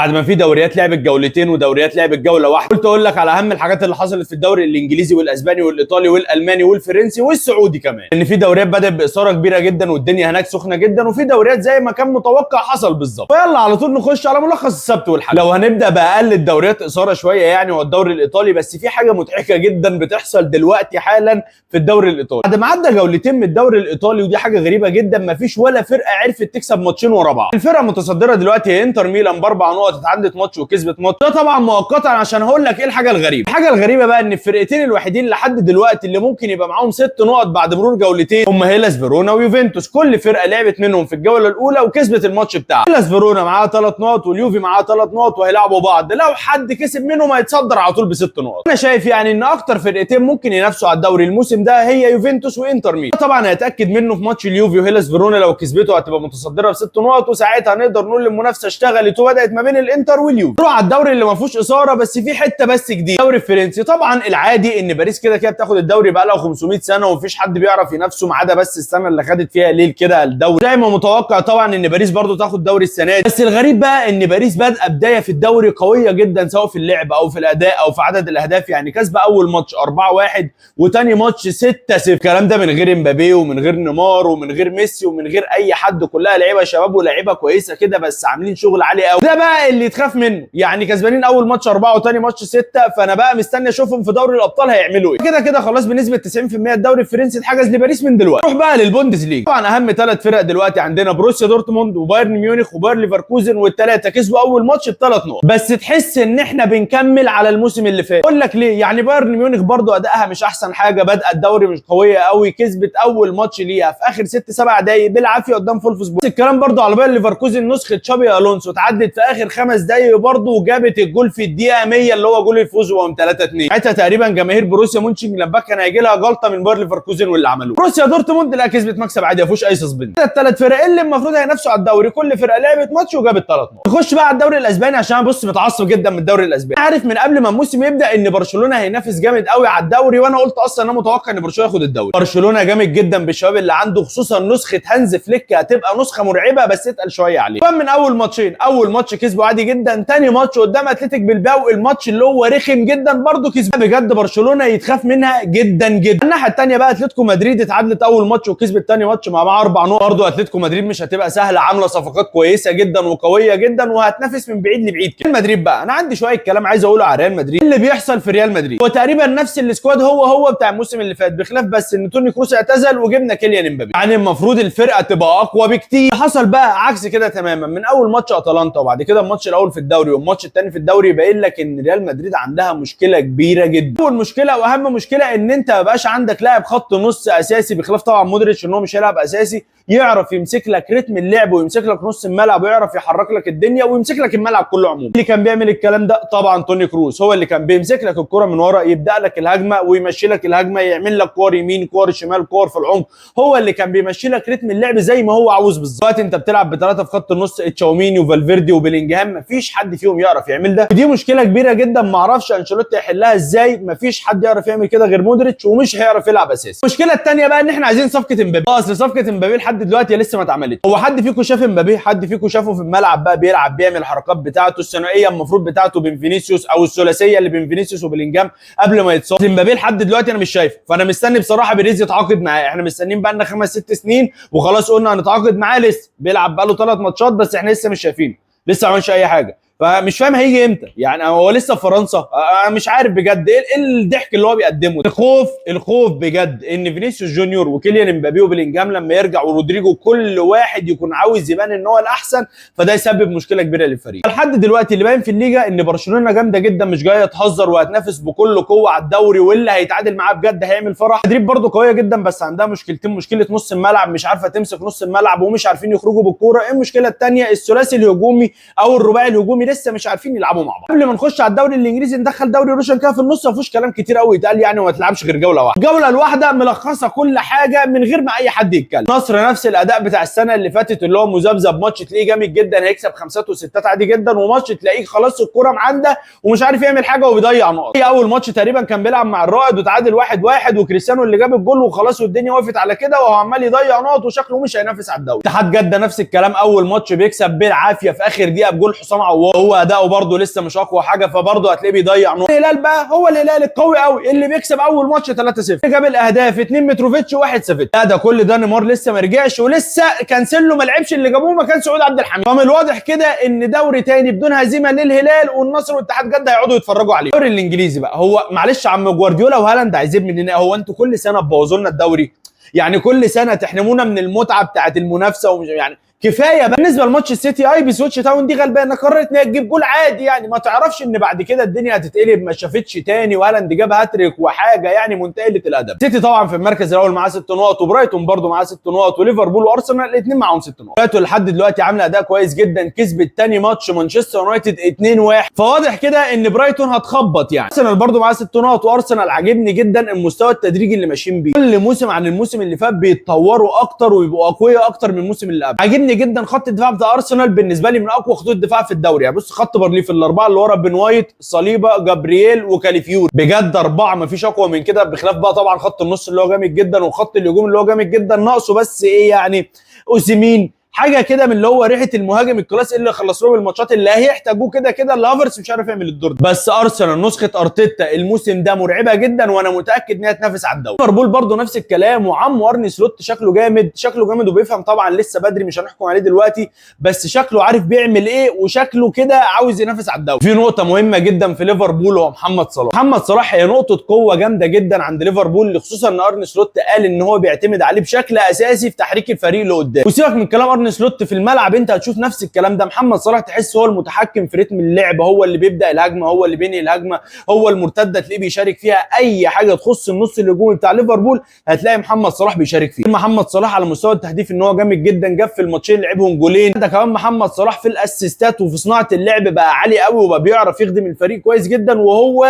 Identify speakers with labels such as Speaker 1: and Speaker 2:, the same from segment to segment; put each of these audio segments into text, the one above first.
Speaker 1: بعد ما في دوريات لعبت جولتين ودوريات لعبت جولة واحدة. قلت اقول لك على اهم الحاجات اللي حصلت في الدوري الانجليزي والاسباني والايطالي والالماني والفرنسي والسعودي كمان. ان في دوريات بدات باثاره كبيرة جدا والدنيا هناك سخنة جدا، وفي دوريات زي ما كان متوقع حصل بالظبط. فيلا على طول نخش على ملخص السبت والحد. لو هنبدا باقل الدوريات اثاره شوية يعني هو الدوري الايطالي، بس في حاجة مضحكة جدا بتحصل دلوقتي حالا في الدوري الايطالي. بعد ما عدى جولتين من الدوري الايطالي، ودي حاجة غريبة جدا، مفيش ولا فرقه عرفت تكسب ماتشين ورا بعض. الفرقة المتصدره دلوقتي هي انتر ميلان ب4 نقط، اتعادلت ماتش وكسبت ماتش، ده طبعا مؤقتا عشان هقول لك ايه الحاجة الغريبة. الحاجة الغريبة بقى ان الفرقتين الوحيدين لحد دلوقتي اللي ممكن يبقى معاهم 6 نقط بعد مرور جولتين هم هيلاس فيرونا ويوفنتوس. كل فرقه لعبت منهم في الجولة الاولى وكسبت الماتش بتاعها. هيلاس فيرونا معاها 3 نقط واليوفي معاها 3 نقط وهيلعبوا بعض، لو حد كسب منهم هيتصدر على طول ب6 نقط. انا شايف يعني ان اكتر فرقتين ممكن ينافسوا على الدوري الموسم ده هي يوفنتوس وانتر ميلان. طبعا هيتاكد منه في ماتش اليوفي وهيلاس فيرونا، لو كسبته هتبقى متصدره ب6 نقط، وساعتها نقدر نقول المنافسة اشتغلت وبدات ما بين الانتر واليوفي. نروح على الدوري اللي ما فيهوش اثاره بس في حتة بس جديدة، الدوري الفرنسي. طبعا العادي ان باريس كده كده بتاخد الدوري بقى لها 500 سنة ومفيش حد بيعرف ينافسه ما عدا بس السنة اللي خدت فيها ليل كده الدوري. زي ما متوقع طبعا ان باريس برضو تاخد دوري السنة دي، بس الغريب بقى ان باريس بادئه بداية في الدوري قوية جدا سواء في اللعب او في الاداء او في عدد الاهداف. يعني كسبه اول ماتش 4-1 وتاني ماتش 6-0. الكلام ده من غير امبابي ومن غير نيمار ومن غير ميسي ومن غير اي حد، كلها لعيبة شباب ولاعيبه كويسة كده بس عاملين شغل عالي قوي. ده بقى اللي تخاف منه، يعني كسبانين اول ماتش 4 وتاني ماتش 6، فانا بقى مستني اشوفهم في دوري الابطال هيعملوا ايه. كده كده خلاص بنسبة 90% الدوري الفرنسي اتحجز لباريس من دلوقتي. نروح بقى للبوندسليجا. طبعا اهم 3 فرق دلوقتي عندنا بروسيا دورتموند وبايرن ميونخ وباير ليفركوزن، والثلاثة كسبوا اول ماتش ب3 نقط. بس تحس ان احنا بنكمل على الموسم اللي فات. اقول لك ليه، يعني بايرن ميونخ برضو ادائها مش احسن حاجة، بادئه الدوري مش قوية قوي، كسبت اول ماتش ليها في اخر 6-7 دقايق بالعافية قدام فولفسبورج. الكلام برضو على باير ليفركوزن، نسخه تشابي الونسو اتعدت في اخر 5 دقايق برضو وجابت الجول في الدقيقة 100 اللي هو جول الفوز وهم 3-2. ساعتها تقريبا جماهير بروسيا مونشنجلادباخ كان هيجي لها جلطة من باير ليفركوزن واللي عملوه. بروسيا دورتموند لا كسبت مكسب عادي ما فيهوش اي suspense. الثلاث فرق اللي المفروض هينافسوا على الدوري كل فرقه لعبت ماتش وجابت 3 نقط. نخش بقى على الدوري الاسباني عشان بص متعصب جدا من الدوري الاسباني. عارف من قبل ما الموسم يبدا ان برشلونة هينافس جامد قوي على الدوري، وانا قلت اصلا انا متوقع ان برشلونة ياخد الدوري. برشلونة جامد جدا بالشباب اللي عنده، خصوصا نسخه هانز فليك هتبقى نسخه مرعبة بس اتقل شوية عليه. من اول ماتشين، اول ماتش كسبوا عادي جدا، تاني ماتش قدام اتلتيك بلباو الماتش اللي هو رخم جدا برضه كسبوا. بجد برشلونة يتخاف منها جدا جدا. الناحية الثانية بقى اتلتيكو مدريد اتعادلت اول ماتش وكسبت تاني ماتش مع 4 نقط. برضه اتلتيكو مدريد مش هتبقى سهلة، عامله صفقات كويسة جدا وقويه جدا وهتنافس من بعيد لبعيد كده. ريال مدريد بقى انا عندي شوية كلام عايز اقوله على ريال مدريد. اللي بيحصل في ريال مدريد هو تقريبا نفس ال squad هو هو بتاع الموسم اللي فات، بخلاف بس ان توني كروس اعتزل وجبنا كيليان امبابي. يعني المفروض الفرقة تبقى اقوى بكتير. حصل بقى عكس كده تماما من اول ماتش اتلانتا وبعد كده الماتش الاول في الدوري والماتش الثاني في الدوري، باين لك ان ريال مدريد عندها مشكلة كبيرة جدا. اول مشكلة واهم مشكلة ان انت ما بقاش عندك لاعب خط نص اساسي، بخلاف طبعا مودريتش ان هو مش هيلعب اساسي، يعرف يمسك لك رتم اللعب ويمسك لك نص الملعب ويعرف يحرك لك الدنيا ويمسك لك الملعب كله عموما. اللي كان بيعمل الكلام ده طبعا توني كروس، هو اللي كان بيمسك لك الكره من ورا، يبدا لك الهجمة ويمشي لك الهجمة، يعمل لك كور يمين كور شمال كور في العمق، هو اللي كان بيمشي لك رتم اللعب زي ما هو عاوز بالظبط. دلوقتي انت بتلعب ب3 في خط النص، تشاوميني وفالفيردي وبيلينجهام، مفيش حد فيهم يعرف يعمل ده. ودي مشكلة كبيرة جدا، ما اعرفش انشيلوتي يحلها ازاي. مفيش حد يعرف يعمل كده غير مودريتش ومش هيعرف يلعب اساسي. المشكلة الثانية بقى ان احنا عايزين صفقة امبابي. اصل صفقة امبابي لحد دلوقتي لسه ما اتعملتش. هو حد فيكم شاف امبابي؟ حد فيكم شافه في الملعب بقى بيلعب بيعمل الحركات بتاعته الثنائية المفروض بتاعته بين فينيسيوس او الثلاثية اللي بين فينيسيوس وبيلينجهام قبل ما يتصاب؟ امبابي لحد دلوقتي انا مش شايفه، فانا مستني بصراحة بيريز يتعاقد معاه. احنا مستنيين بقى لنا 5-6 سنين وخلاص قلنا هنتعاقد معاه، لسه بيلعب بقى له 3 ماتشات بس احنا لسه مش شايفينه، لسه ما عملش اي حاجة، فمش فاهم هيجي امتى. يعني هو لسه في فرنسا، انا مش عارف بجد ايه الضحك اللي هو بيقدمه. الخوف الخوف بجد ان فينيسيوس جونيور وكيليان امبابي وبيلينجهام لما يرجع ورودريجو كل واحد يكون عاوز يبان ان هو الاحسن، فده يسبب مشكلة كبيرة للفريق. لحد دلوقتي اللي باين في الليجا ان برشلونة جامدة جدا، مش جاية تهزر وهتنافس بكل قوة على الدوري، واللي هيتعادل معاه بجد هيعمل فرح. مدريد برده قوية جدا بس عندها مشكلتين، مشكلة نص الملعب مش عارفه تمسك نص الملعب ومش عارفين يخرجوا بالكورة. المشكلة الثانية الثلاثي الهجومي او الرباعي الهجومي لسه مش عارفين يلعبوا مع بعض. قبل ما نخش على الدوري الانجليزي ندخل دوري روشن كده في النص، ما فيهوش كلام كتير قوي يتقال يعني، وما تلعبش غير جولة واحدة. الجولة الواحدة ملخصه كل حاجة من غير ما اي حد يتكلم. نصر نفس الاداء بتاع السنة اللي فاتت اللي هو مذبذب، ماتش تلاقيه جامد جدا هيكسب 5 وستات عادي جدا، وماتش تلاقيه خلاص الكورة معندة ومش عارف يعمل حاجة وبيضيع نقط. اول ماتش تقريبا كان بيلعب مع الرائد وتعادل 1-1 وكريستيانو اللي جاب الجول وخلاص والدنيا وقفت على كده، وهو عمال يضيع نقط وشكله مش هينافس على الدوري. اتحاد جده نفس الكلام، اول ماتش بيكسب بالعافية في اخر دقيقة بجول حسام عوار. هو اداؤه برده لسه مش اقوى حاجة، فبرده هتلاقيه بيضيع نقط. الهلال بقى هو الهلال القوي قوي اللي بيكسب اول ماتش 3-0، جاب الاهداف 2 متروفيتش وواحد سافيتش. لا ده كل ده نيمار لسه ما رجعش، ولسه كانسيلو ما لعبش، اللي جابوه مكان سعود عبد الحميد. فمن الواضح كده ان دوري تاني بدون هزيمة للهلال، والنصر والاتحاد جده هيقعدوا يتفرجوا عليه. الدوري الانجليزي بقى هو معلش عم جوارديولا وهالاند عايزين مننا، هو انتوا كل سنة تبوظوا لنا الدوري؟ يعني كل سنة تحرمونا من المتعة بتاعت المنافسة ومش يعني كفاية بقى. بالنسبة لماتش السيتي ايبسويتش تاون دي غلبانه، قررت ان هي تجيب جول عادي، يعني ما تعرفش ان بعد كده الدنيا هتتقلب، ما شافتش تاني، وهالاند جاب هاتريك وحاجه يعني منتهى قلة الادب. سيتي طبعا في المركز الاول معاه 6 نقط، وبرايتون برده معاه 6 نقط، وليفربول وارسنال الاثنين معاهم 6 نقط. برايتون لحد دلوقتي عامله اداء كويس جدا، كسبت تاني ماتش مانشستر يونايتد 2-1، فواضح كده ان برايتون هتخبط يعني. ارسنال برده معاه 6 نقط، وارسنال عاجبني جدا المستوى التدريجي اللي ماشيين بيه، كل موسم عن الموسم اللي فات بيتطوروا اكتر ويبقوا اقوياء اكتر من الموسم اللي قبل. عاجبني جدا خط الدفاع بتاع ارسنال، بالنسبة لي من اقوى خطوط الدفاع في الدوري. يعني بص خط بارليف الاربعة اللي ورا بن وايت، صليبه، جابرييل، وكاليفيور، بجد اربعة ما فيش اقوى من كده، بخلاف بقى طبعا خط النص اللي هو جامد جدا وخط الهجوم اللي هو جامد جدا، ناقصه بس ايه يعني اوسيمين، حاجة كده من اللي هو ريحه المهاجم ال class اللي خلص لهم الماتشات اللي هيحتاجوه كده كده، اللي هافرتس مش عارف يعمل الدور ده. بس ارسنال نسخه ارتيتا الموسم ده مرعبة جدا، وانا متاكد انها تنافس على الدوري. ليفربول برضه نفس الكلام، وعمو ارني سلوت شكله جامد، شكله جامد وبيفهم طبعا، لسه بدري مش هنحكم عليه دلوقتي، بس شكله عارف بيعمل ايه، وشكله كده عاوز ينافس على الدوري. في نقطة مهمة جدا في ليفربول هو محمد صلاح. محمد صلاح هي نقطة قوة جامدة جدا عند ليفربول، خصوصا ان ارني سلوت قال ان هو بيعتمد عليه بشكل اساسي في تحريك الفريق لقدام. وسيبك من كلام ارني سلوت في الملعب، انت هتشوف نفس الكلام ده. محمد صلاح تحس هو المتحكم في رتم اللعب، هو اللي بيبدا الهجمة، هو اللي بينهي الهجمة، هو المرتدة تلاقيه بيشارك فيها، اي حاجة تخص النص الهجومي بتاع ليفربول هتلاقي محمد صلاح بيشارك فيه. محمد صلاح على مستوى التهديف ان هو جامد جدا، جاب في الماتشين اللي لعبهم جولين. ده كمان محمد صلاح في الاسيستات وفي صناعة اللعب بقى عالي قوي، وبقى بيعرف يخدم الفريق كويس جدا، وهو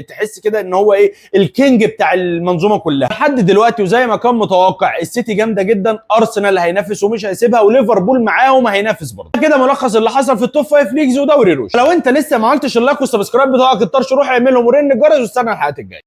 Speaker 1: تحس كده ان هو ايه ال king بتاع المنظومة كلها لحد دلوقتي. وزي ما كان متوقع السيتي جامدة جدا، ارسنال هينافس ومش هيسيبها، وليفربول معاهم هينافس برضه. كده ملخص اللي حصل في ال top 5 leagues ودوري روش. لو انت لسه ما عملتش ال like وال subscribe بتاعك الطرش، روح اعملهم ورن الجرس واستنى الحلقات الجاية.